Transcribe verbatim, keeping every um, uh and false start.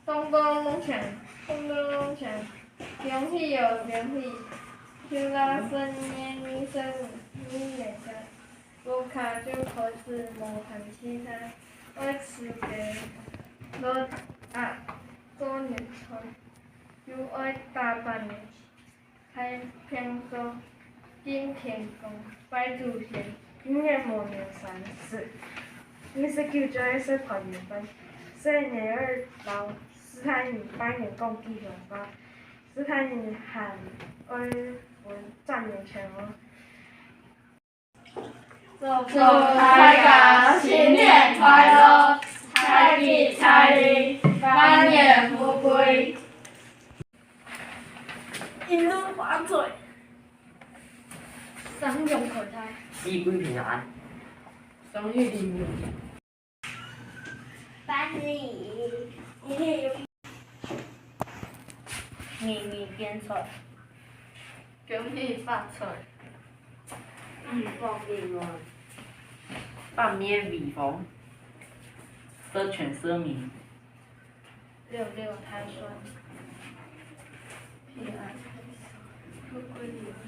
咚咚隆锵，咚咚隆锵，恭喜哦，恭喜！舊曆十二月二十五日，你个屋下就開始無閒時間，愛煮个落鴨做年菜，又愛打扮个。 大便所、敬天公、拜祖先，今年無年三十，二十九就愛食團圓飯，細人仔愛摎序大人拜年講吉祥話，序大人還愛分十元錢哦。 祝大家新年快樂，大吉大利，萬年富貴。一路發財，三陽開泰，四季平安，生意興隆。 年年變財，恭喜發財，五福臨門，八面威風，十全十美，六六大順，平安，富貴臨門。